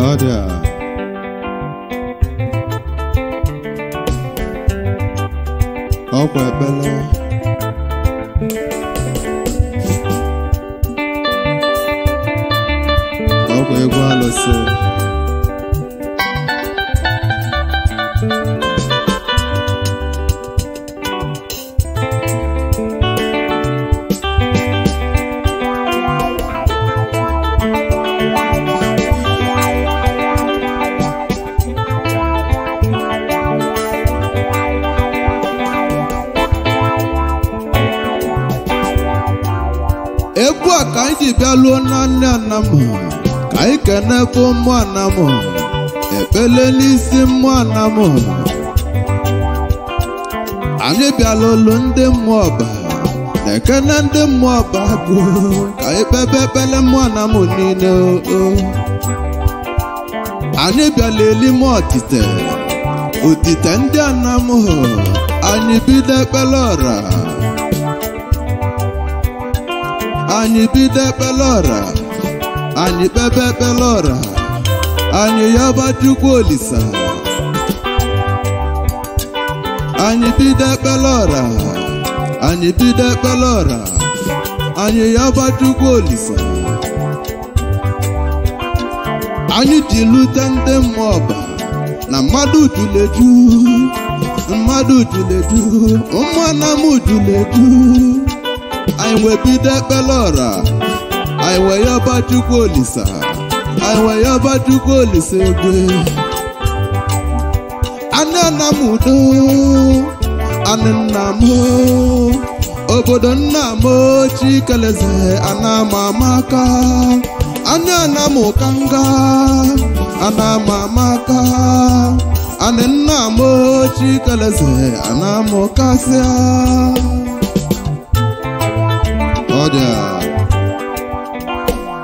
Ọdịa ọkwa ekpele ọkwa egwu alụsị egwu a ka anyị ji bịa lụọ na nne Anamụ ka anyị kene bụ mmụọ Anamụ ekpele n'isi mmụọ Anamụ anyị bịala olu ndị mmụọ ọba na ekene ndị mmụọ ọba bụ ka anyị kpebe ekpele mmụọ Anamụ niile o. Anyị bịala elime otite otite ndị Anamụ anyị bido ekpele ọra anyị bido ekpele ọra anyị kpebe ekpele ọra anyị yaba Chukwu Olisa anyị bido ekpele ọra anyị bido ekpele ọra anyị yaba Chukwu Olisa anyị ji lute ndị mmụọ ọba na mmadụ juleju mmadụ juleju mmụọ Anamụ juleju anyị wee bido ekpele ọra anyị wee yaba Chukwu Olisa anyị wee yaba Chukwu Olisa egwe anị Anamụ udo anị nna m obodo nna m Chikeleze Anamụ amaka anị Anamụ kanga Anamụ amaka anị nna m Chikeleze Anamụ kasịa. Ọdịa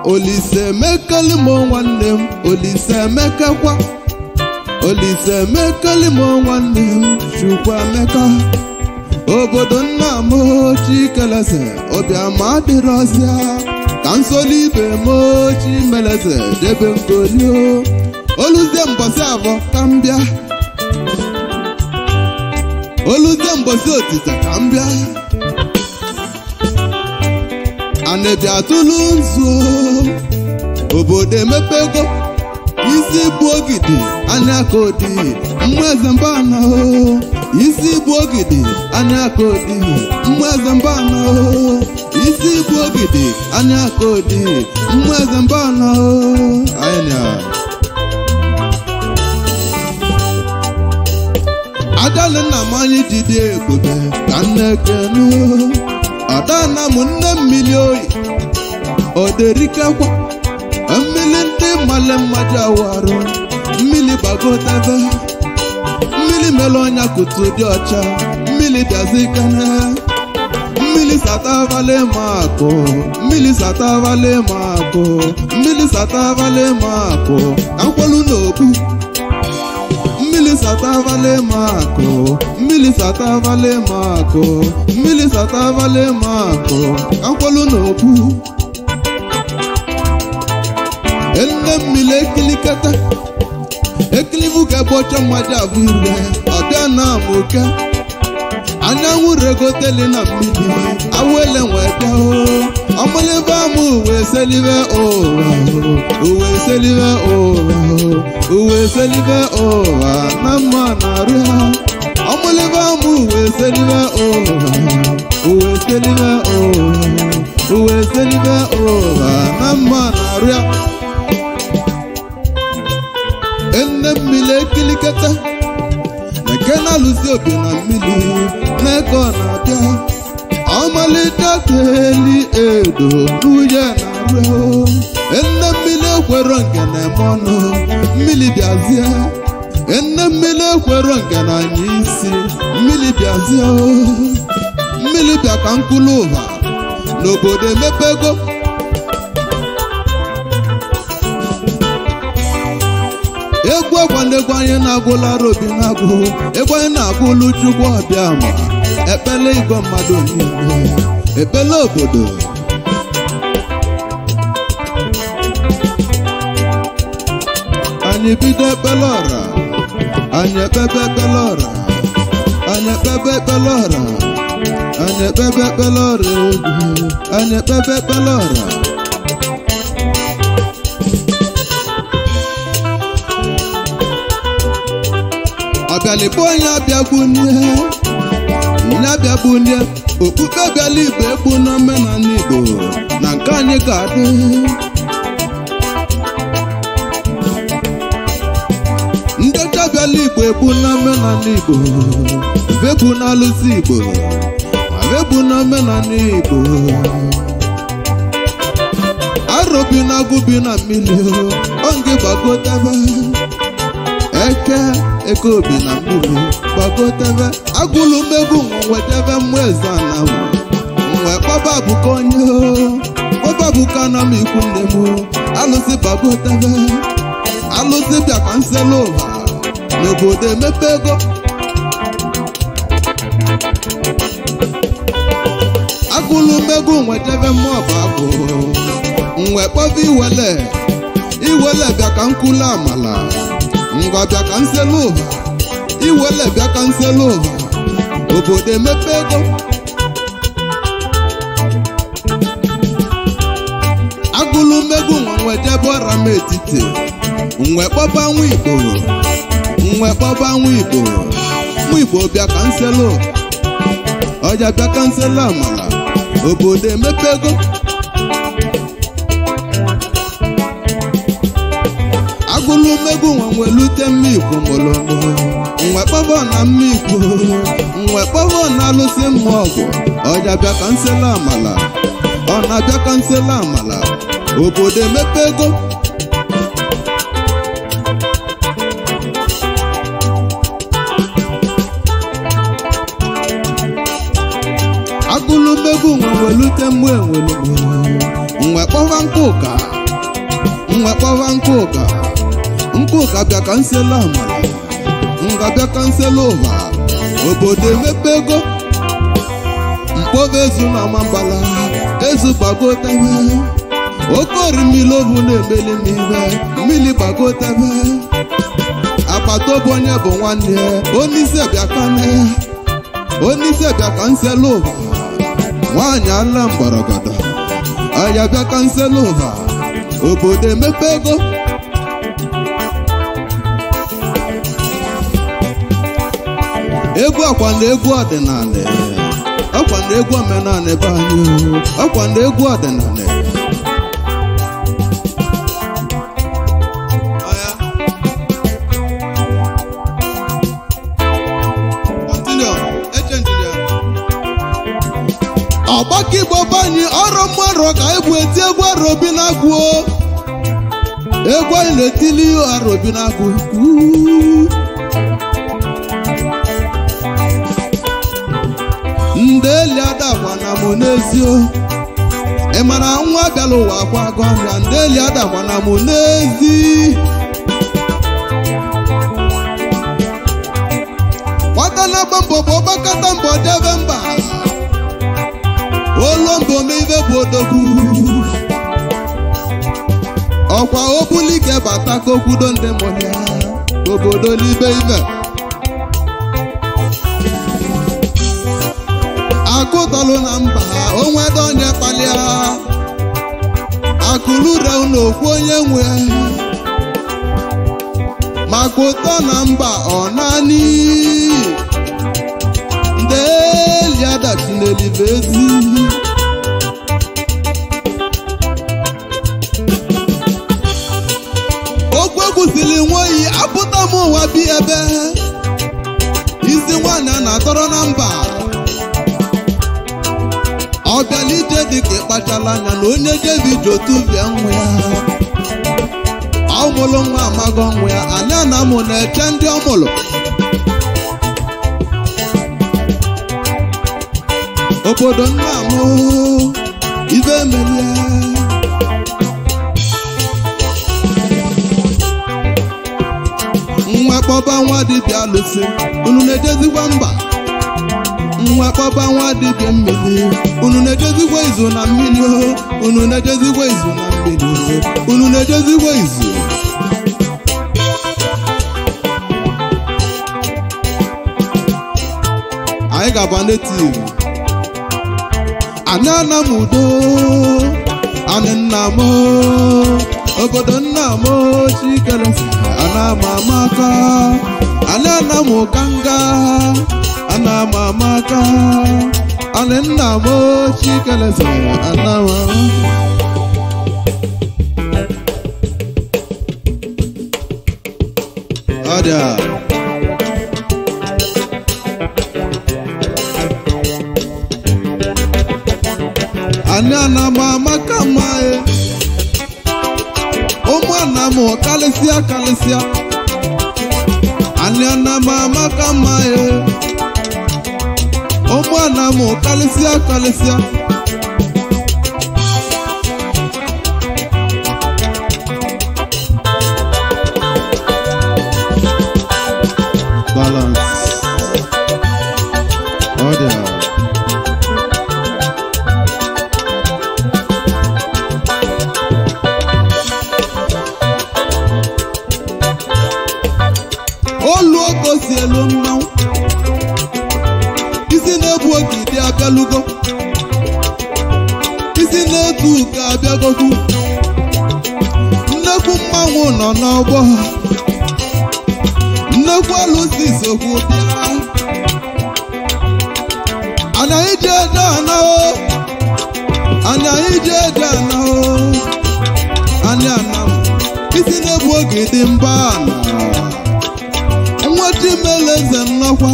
Olise emekeli m nwanne m Olise emekekwa Olise emekeli m nwanne m Chukwu emeka obodo nna m Chikeleze obiama adịrọzịa ka nsoli ibe m Chimeleze debe nkolio oluzie mbọsị abọ ka m bịa oluzie mbọsị otite ka m bịa anịbịa tụlụ nzu obodo emepego isi bụ ogidi anya aka odi mmụọ eze mbana isi bụ ogidi anya aka odi mmụọ eze mbana isi bụ ogidi anya aka odi mmụọ eze mbana anyị na adalị nna m anyị ji dị ebube ka nne kenu Adana m nne mmiri oyi oderikekwa mmiri ndị mmalị mmadụ awarụ mmiri gbagotebe mmiri mere ọnya kutu dị ọcha mmiri bịazikene mmiri satavale makụ mmiri satavale makụ mmiri satavale makụ ka nkwelu n'obu mmiri satavale makụ mmiri satavale makụ mmiri satavale makụ ka nkwelu n'obu enne mmiri ekilikata ekilivu ka ebe ọcha mmadụ abụ ire ọbịa na amụke anyanwụ regoteli na mmiri awele nwee bịa ọmụlive amụ uwe selive ụwa uwe selive ụwa uwe selive ụwa na mma na-arịa ọmụlive amụ uwe selive ụwa uwe selive ụwa uwe selive ụwa na mma na-arịa enne mmiri ekilikata eke na-alụzi obi na mmiri na-eke ọ na-abịa ọmalite teli edo n'uye na-arụ enne mmiri ekwero nke na-eme ọnụ mmiri bịazie enne mmiri ekwero nke na anya isi mmiri bịazie mmiri bịa ka mkpụrụ ụva n'obodo emepego Egwu ọkwa ndegwu anyị na-agụla robi na-agụ egwu anyị na-agụlu Chukwu ọbịa ma ekpele igwe mmadụ niile ekpele obodo. Anyị bido ekpele ọra, anyị ekpebe ekpele ọra, anyị ekpebe ekpele ọra, anyị ekpebe ekpele ọra egwu, anyị ekpebe ekpele ọra. Ọbịalịbụ onye abịagbunye okpukpe bịala Igbo egbu n'omenala Igbo na nke anyị ga-adị. Ndị ọcha bịala Igbo egbu n'omenala Igbo, vegbu n'alụsị Igbo, ma vegbu n'omenala Igbo. Arobi na agụbi na mmiri onge gbagotebe eke eke obi na mmiri gbagotebe agụlụ mmegbu nwetebe mmụọ eze ana nwe kpọba bụka onye kpọba bụka na m ikwu nne m alụsị gbagotebe alụsị bịa ka nselu ụwa n'obodo emepe ego. Agụlụ mmegbu nwetebe mmụọ bụ agụ nwe kpọba iwele iwele bịa ka nkulu amala ngwa bịa ka nselu ụwa iwele bịa ka nselu ụwa obodo emepe ego. Agụlụ mmegbu nwe jebe ọra m etiti nwe kpọba nwa Igbo nwe kpọba nwa Igbo nwa Igbo bịa ka nselu ọja bịa ka nselu amala obodo emepe ego. Agụlụ mmegbu nwe nwelute mma Igbo mụlụmụ nwe kpọbọ na mma Igbo nwe kpọbọ na alụsị mmụọ ọgwụ ọja bịa ka nselu amala ọ na-abịa ka nselu amala obodo emepe ego. Agụlụ mmegbu nwe nwelute mmụọ enwelugbo nwe kpọba nkụka nwe kpọba nkụka nkụka bịa ka nselu amala nga bịa ka nselu ụwa obodo emepe ego. Mkpọba ezu na mambala ezu gbagotebe oke orimili ovu na-emeli m ibe mmiri gbagotebe agbata obi onye bụ nwanne onyeisi bịa ka onyeisi bịa ka nselu ụwa nwaanyị ala mgbọrọgọdọ ọya bịa ka nselu ụwa obodo emepe ego. Egwu ọkwa na egwu ọdịnala ọkwa na egwu omenala ebe anyị ọkwa na egwu ọdịnala. Ọgbakọ Igbo be anyị ọrụ mmadụ ka egwu eti egwu arobi na-agụ egwu anyị na-etili arobi na-agụ. Ndị eli adakwana m n'ezi ị mara nwa bịara ụwa akwa agụ ọhịa ndị eli adakwana m n'ezi. Nwata na-agba mbọ bụ ọgbakọta mbọ debe mba olu mbọ m ibe bụ odogwu ọkwa obulike bata ka okwudo ndị mụrụ ya obodo n'ibe ibe. Akụtọlụ na mba onwedo onye kpalịa akụlure n'okwu onye nwe maka ụtọ na mba ọ naanị ndị eli adachi n'elibe ezi. Okwu egwusili nwoyi apụta m ụwa bi ebe isi nwaanyị a na-atọrọ na mba ọ bịala ije dịka ịkpachala anya na onye jebi ji otu bịa nwa ya ọ mụrụ nwa amago nwa ya anya na mụ na-eche ndị ọ mụrụ. Obodo nna m ibe emelie Nwa kpọba nwa dibịa alụsị, unu na-ejezikwa mba. Nwa kpọba nwa dibịa mmiri, unu na-ejezikwa izu na mmiri, unu na-ejezikwa izu na mmiri, unu na-ejezikwa izu. Anyị ga-aba native. Anyị ana m udo, anyị nna m, obodo nna m chikere, ana m amaka, anyị ana m kanga, ana m amaka, anyị nna m chikere, ana m. Ọdịa. Anyị ana m amaka mma e, ụmụ ana m kalịsịa kalịsịa. Anyị ana m amaka mma e, ụmụ ana m kalịsịa kalịsịa. Balance. Order. Olu oko si elu mmanwụ, isi na-ebu ogidi abịalugo, isi na-etu uke abịagokwu. Nnekwu mmanwụ nọ n'ọgbọ, nnekwu alụsị sokwu bịa. Anaghị ji eje ana o, anaghị ji eje ana o, anyị ana m, isi na-ebu ogidi mba ana. Nwa Chimeleze nnọkwa,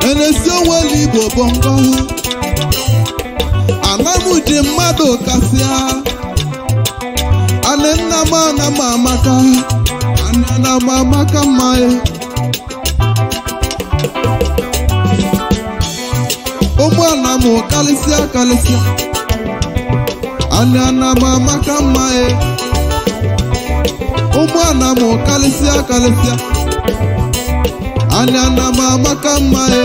enesi onwere Igbo bongo. Ana m ji mmadụ kasịa, anị nna m ana m amaka, anị ana m amaka mma e. Ụmụ ana m kalịsịa kalịsịa, anị ana m amaka mma e. Ụmụ ana m kalịsịa kalịsịa, anị ana m amaka mma e.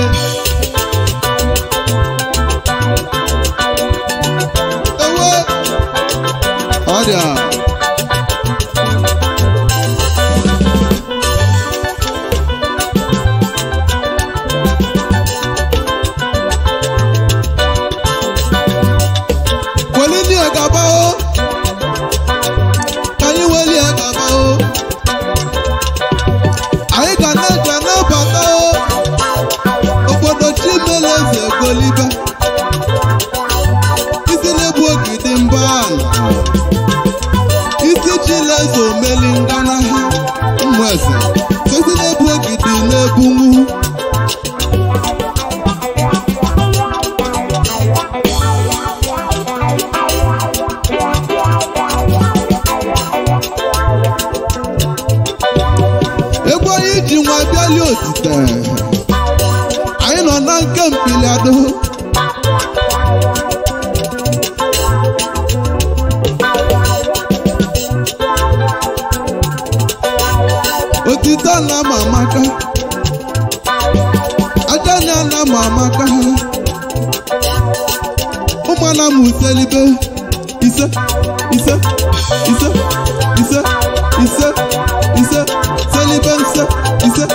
Ewe ọrịa. Welie gaba o, ka anyị welie gaba o, anyị ga na-eje n'abata o, obodo Chimeleze egolibe, isi na-ebu ogidi mba ala, isi Chileze omeli ngana ha, ụmụ eze, isi na-ebu ogidi na-ebunwu. Egwu anyị ji nwa bịali otite, anyị nọ na nke mpiliado. Otite ana m amaka, aja na ana m amaka, ụmụ ana m uselibe, ise ise ise ise ise ise selibe nse ise